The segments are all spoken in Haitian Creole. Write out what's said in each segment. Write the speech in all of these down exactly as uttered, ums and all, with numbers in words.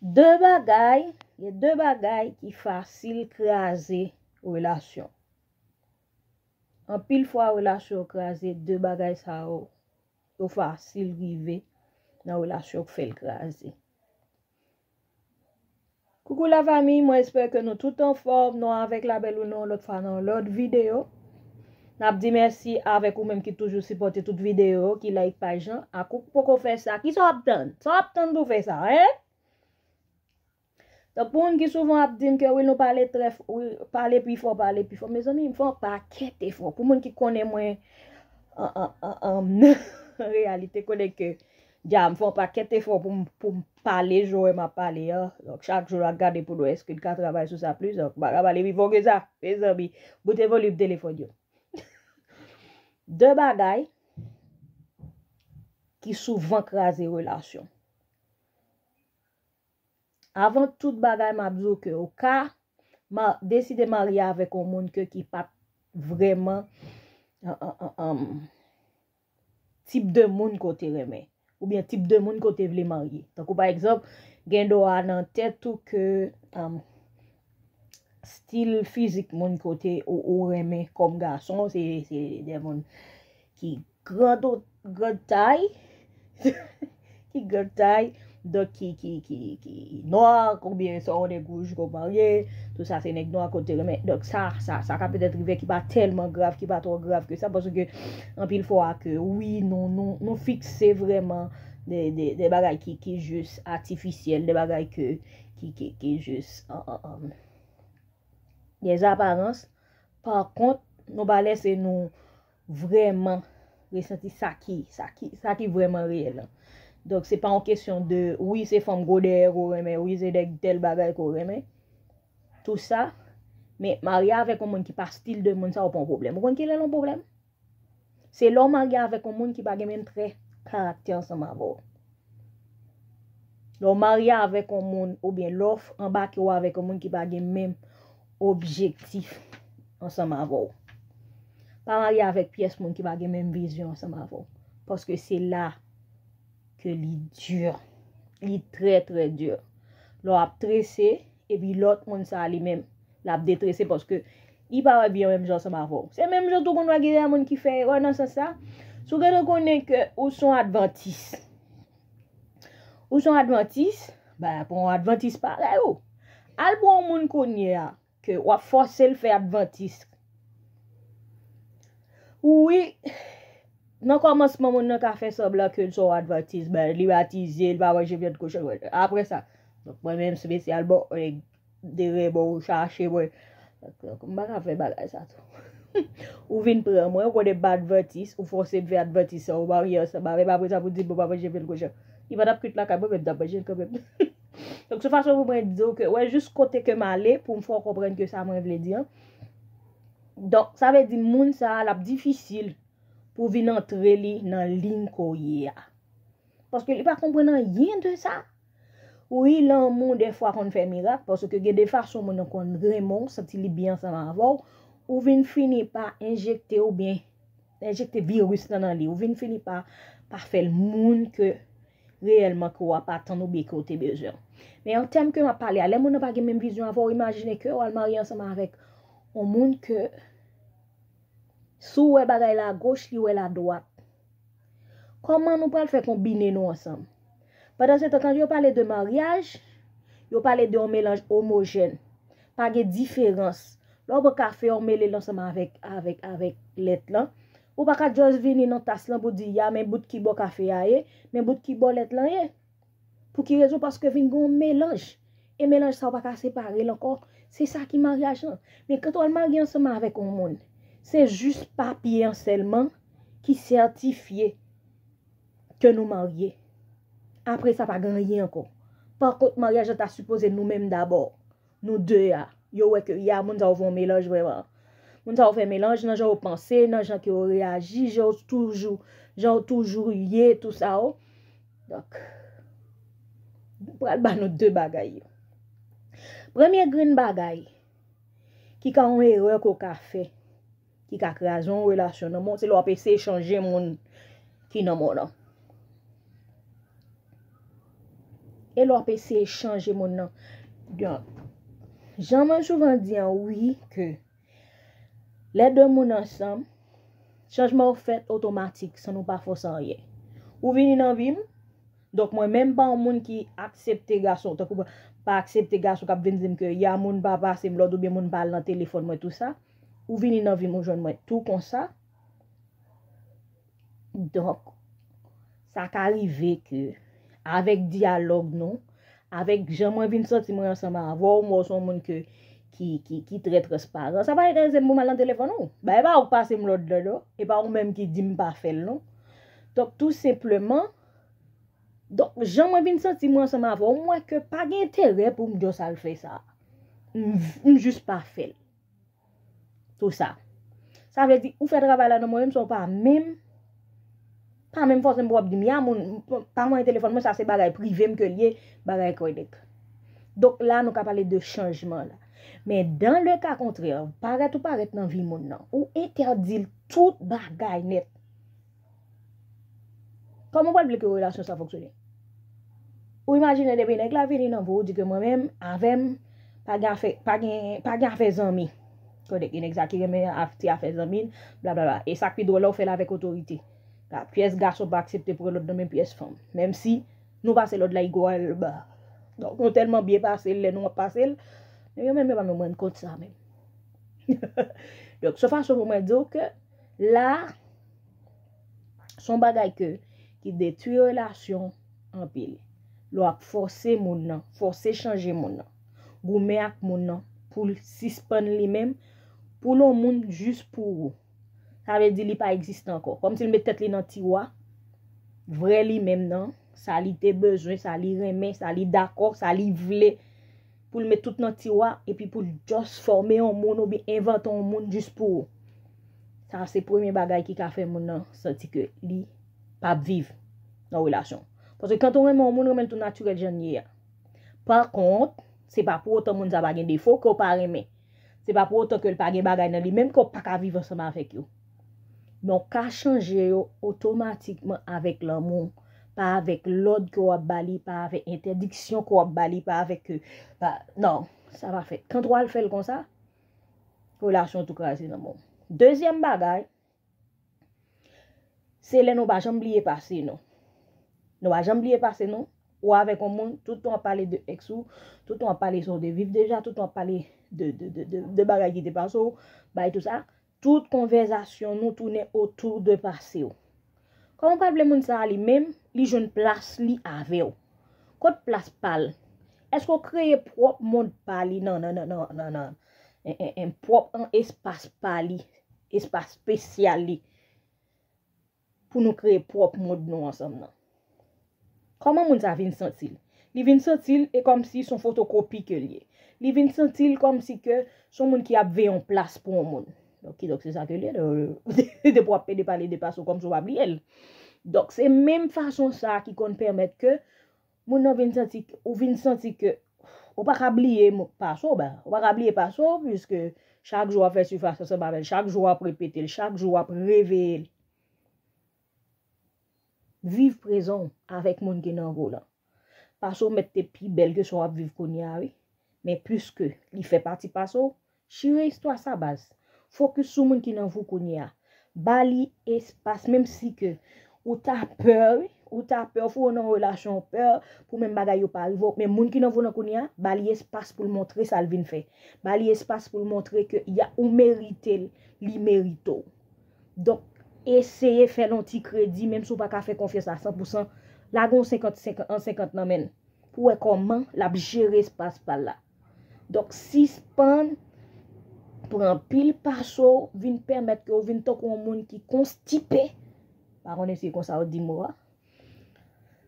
De bagay, gen de bagay ki fasil kraze relasyon. Anpil fwa relasyon kraze, de bagay sa yo, yo fasil rive nan relasyon k fè l kraze. Koukou la fami, mwen espere ke nou tout anfòm, nou avèk la bèl ou nou lòt fwa nan lòt videyo. N ap di mèsi avèk ou menm ki toujou sipòte tout videyo, ki like paj lan. Ak ou k poko fè sa, kisa w ap tann? Sa w ap tann pou fè sa, en? Donk, pou moun ki souvan ap di m ke wi, nou pale trè f-, wi, pale pi fò, pale pi fò. Mezanmi, m fè yon pakèt efò. Pou moun ki konnen mwen, an, an, an, an, an reyalite, konnen ke dja m fè yon pakèt efò pou m, pou m pale jan w wè m ap pale an. Donk, chak jou, l ap gade pou nou èske l ka travay sou sa plis. Donk, m pa ka pale pi fò ke sa, mezanmi. Boute volim telefòn yo. De bagay ki souvan kraze relasyon. Avan tout bagay, m ap di w ke ou ka ma-, deside marye avèk yon moun ke ki pa t vrèman, an, an, an, an, tip de moun ke w te renmen, oubyen tip de moun ke w te vle marye. Tankou pa egzanp, gen dwa nan tèt ou ke, um, stil fizik moun ke w te, ou, ou renmen kòm gason, se, se de moun ki gran, gran tay, ki gran tay, donk ki, ki, ki, ki nwa, oubyen se yon nèg wouj ke w marye, tout sa se nèg nwa ke w te renmen. Donk sa, sa, sa ka petèt rive ki pa tèlman grav, ki pa twò grav ke sa, paske anpil fwa ke wi, nou, nou, nou fikse vrèman de, de, de bagay ki, ki jis atifisyèl, de bagay ke, ki, ki, ki jis, an, an, an, des apparences. Pa kont, nou pa lèse nou vrèman resanti sa ki, sa ki, sa ki vrèman reyèl lan. Donk, se pa yon kesyon de, wi, se fanm gwo dèyè ke w renmen, wi, se nèg tèl bagay ke w renmen. Tout sa, men marye avèk yon moun ki pa stil de moun sa, ou pa yon pwoblèm. Ou konn kilè l yon pwoblèm? Se lè w marye avèk yon moun ki pa gen menm trè karaktè ansanm avè w. Lè w marye avèk yon moun, oubyen lè w anbake w avèk yon moun ki pa gen menm objektif ansanm avè w. Pa marye avèk pyès moun ki pa gen menm vizyon ansanm avè w. Paske se la ke li di. Li trè, trè di. Lè w ap trese, epi lòt moun sa a li menm, l ap detrese paske li pa wè byen menm jan ansanm avè w. Se menm jan tou konn wè gen de moun ki fè erè nan sans sa. Si w genlè konnen ke ou se yon advantis, ou se yon advantis, ba, pran yon advantis parèy ou. Al pran yon moun kounye a, ke w ap fòse l fè advantis. Wi, nan kòmansman, moun nan ka fè sanblan ke l se yon advantis, ben, li batize, li pa manje vyann kochon. Apre sa, donk, mwen menm, espesyalman, e, de remò ou chache mwen. M pa ka fè bagay sa tou. Ou vin pran mwen, ou konnen m pa advantis, ou fòse m fè advantis sa, ou marye ansanm avè m, apre sa pou di m ou pa manje vyann kochon. Li pa t ap kwit lakay mwen, men m t ap manje l kanmenm. Donk, se fason pou mwen di w ke, wè, jis kote ke m ale, pou m fè w konprann ke sa mwen vle di an. Donk, sa vle di moun sa a, l ap difisil pou vin antre li nan liy ke w ye a. Paske li pa konprann anyen de sa. Wi, lanmou dèfwa konn fè mirak, paske gen de fason moun nan konn renmen w, santi li byen ansanm avè w, ou vin fini pa enjekte oubyen enjekte viris lan nan li. Ou vin fini pa, pa fè l moun ke reyèlman ke w ap atann oubyen ke w te bezwen. Men an tèm ke m ap pale a, lè moun nan pa gen menm vizyon avè w, imajine ke w al marye ansanm avèk yon moun ke si w wè bagay la agoch, li wè l adwat. Kòman nou pral fè konbine nou ansanm? Pandan se tan, kan yo pale de maryaj, yo pale de yon melanj omojèn. Pa gen diferans. Lè w pran kafe a, w mele l ansanm avèk, avèk, avèk lèt lan. Ou pa ka just vini nan tas lan pou di, ya, men bout ki bò kafe a ye, men bout ki bò lèt lan ye. Pou ki rezon? Paske vin gen yon melanj. E melanj sa, ou pa ka separe l ankò. Se sa ki maryaj lan. Men kan w al marye ansanm avèk yon moun, se jis papye an sèlman ki sètifye ke nou marye. Apre sa, pa gen anyen ankò. Pa kont, maryaj la ta sipoze nou menm dabò. Nou de a. Yo wè ke ya, moun sa yo fè yon melanj vrèman. Moun sa yo fè melanj nan jan yo panse, nan jan ke yo reyaji, jan yo toujou, jan yo toujou ye, tou sa yo. Donk, m pral ba nou de bagay yo. Premye grenn bagay ki ka yon erè ke w ka fè, ki ka kraze yon relasyon nan men w, se lè w ap eseye chanje moun ki nan men w lan. e lè w ap eseye chanje moun nan. Donk, jan mwen souvan di an, wi, ke lè de moun ansanm, chanjman yo fèt otomatik, san nou pa fòse anyen. Ou vini nan vi m, donk mwen menm pa yon moun ki aksepte gason, tankou pa aksepte gason k ap vin di m ke ya moun pa pase m lòd oubyen moun pa al nan telefòn mwen, tou sa. Ou vini nan vi m, ou jwenn mwen tou konsa. Donk, sa ka rive ke avèk dyalòg nou, avèk jan mwen vin santi mwen ansanm avè w, mwen se yon moun ke, ki, ki, ki trè transparan. Sa pa enterese m pou m al nan telefòn ou. Bagay pa ou k pase m lòd la, non. E pa ou menm ki di m pa fè l, non. Donk, tou senpleman, donk, jan mwen vin santi mwen ansanm avè w, m wè ke pa gen enterè pou m just al fè sa. M, m jis pa fè l. Tou sa. Sa vle di, ou fè travay la nan mwen menm, sa w pa menm, pa menm fòse m pou w ap di m, ya moun, pa mwen telefòn mwen, sa se bagay prive m ke l ye, bagay kòdèk. Donk la, nou ka pale de chanjman la. Men dan le ka kontrè, parèt ou parèt nan vi moun nan, ou entèdi l tout bagay nèt. Kòman w pral vle ke relasyon sa fonksyone? Ou imajine depi nèg la vini nan vi w, ou di ke mwen menm, avè m, pa gen afè, pa gen, pa gen afè zanmi. Kòdèk, gen nèg sa ki renmen af-, ti afè zanmi, blablabla. E sa k pi dwòl la, ou fè l avèk otorite. La, pyès gason pa aksepte pran lòd nan men pyès fanm. Menm si nou pase lòd la igalman. Donk, nou tèlman byen pase l lè nou ap pase l, men yo menm yo pa menm rann kont sa menm. Donk, se fason pou mwen di w ke la, se yon bagay ke, ki detwi relasyon anpil. Lè w ap fòse moun nan, fòse chanje moun nan, goumen ak moun nan pou l sispann li menm, pou l yon moun jis pou ou. Sa vle di li pa egziste ankò. Kòmsi l met tèt li nan tiwa, vrè li menm nan, sa li te bezwen, sa li renmen, sa li dakò, sa li vle, pou l met tout nan tiwa, epi pou l just fòme yon moun oubyen envante yon moun jis pou ou. Sa se premye bagay ki ka fè moun nan santi ke li p ap viv nan relasyon. Paske kan ou renmen yon moun, renmen l tou natirèl jan l ye a. Pa kont, se pa pou otan moun sa pa gen defo ke w pa renmen. Se pa pou otan ke l pa gen bagay nan li menm ke w pa ka viv ansanm avèk yo. Men w ka chanje yo otomatikman avèk lanmou, pa avèk lòd ke w ap ba li, pa avèk entèdiksyon ke w ap ba li, pa avèk ke, pa, non, sa pa fèt. Kan w al fè l konsa, relasyon tou kraze nan men w. Dezyèm bagay, se lè nou pa janm bliye pase nou. Nou pa janm bliye pase nou. Ou avèk yon moun, tout tan w ap pale de èks ou, tout tan w ap pale sa w te viv deja, tout tan w ap pale de, de, de, de, de bagay ki te pase w, bay tou sa, tout konvèzasyon nou tounen otou de pase w. Kòman w pral vle moun sa a li menm, li jwenn plas li avè w? Kot plas pa l? Èske w kreye pwòp mond pa li nan, nan, nan, nan, nan, nan, en, en, en, pwòp an espas pa li, espas espesyal li? Pou nou kreye pwòp mond nou ansanm nan. Kòman moun sa vin santi l? Li vin santi l e kòmsi se yon fotokopi ke l ye. Li vin santi l kòmsi ke se yon moun ki ap veye yon plas pou yon moun. Donk, kidonk, se sa ke l ye. Depi w ap pede pale de pase w kòmsi w pa bliye l. Donk, se menm fason sa ki konn pèmèt ke moun nan vin santi, ou vin santi ke ou pa ka bliye mo-, pase w, ben, ou pa ka bliye pase w, piske chak jou w ap fè sifas ansanm avè l, chak jou w ap repete l, chak jou w ap reveye l. Viv prezan w avèk moun ki nan vi w lan. Pase w mèt te pi bèl ke sa w ap viv kounye a, wi. Men piske li fè pati pase w, chire istwa sa, baz. Fokis sou moun ki nan vi w kounye a. Ba li espas, menm si ke ou ta pè, wi, ou ta pè, ou foure w nan relasyon pè, pou menm bagay yo pa rive w. Men moun ki nan vi w lan kounye a, ba li espas pou l montre sa l vin fè. Ba li espas pou l montre ke y a, ou merite l, li merite w. Donk, eseye fè l yon ti kredi, menm si w pa ka fè konfyans a san pou san, lage yon senkant, senkant, an senkant nan men l, pou w wè kòman l ap jere espas pa l la. Donk, sispann pran pil pase w, vin pèmèt ke w vin tankou yon moun ki konstipe. Pa konnen si se konsa yo di mo a.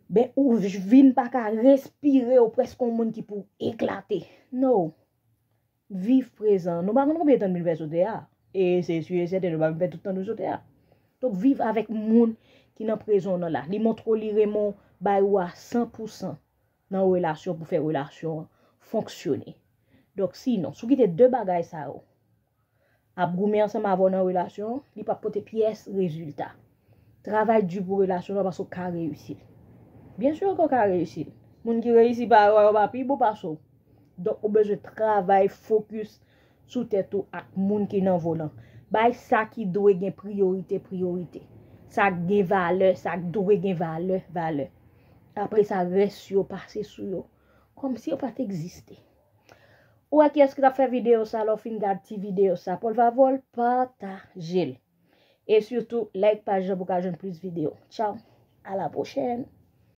Ben, ou vin pa ka respire, ou prèske yon moun ki pou eklate. No. Viv prezan. Nou pa konn konbyen tan nou vin fè sou tè a. E se si e sèten, nou pa vin fè tout tan nou sou tè a. Donk, viv avèk moun ki nan prezan w lan la. Li montre w li renmen w, bay ou a san pou san nan relasyon pou fè relasyon an fonksyone. Donk, sinon, si w kite de bagay sa yo ap goumen ansanm avè w nan relasyon an, li p ap pote pyès rezilta. Travay di pou relasyon an paske w ka reyisi l. Byen si ke w ka reyisi l. Moun ki reyisi pa yo, yo pa pi bon pase w. Donk, ou bezwen travay, fokis sou tèt ou ak moun ki nan volan. Bay sa ki dwe gen priyorite, priyorite. Sa k gen valè, sa k dwe gen valè, valè. Apre sa, rès yo pase sou yo. Kòmsi yo pa t egziste. Ou wè kiyès ki t ap fè videyo sa, lè w fin gad ti videyo sa, pa olvavòl, pataje l. E sitou, like paj la pou w ka jwenn plis videyo. Tchaw, a la pwochèn.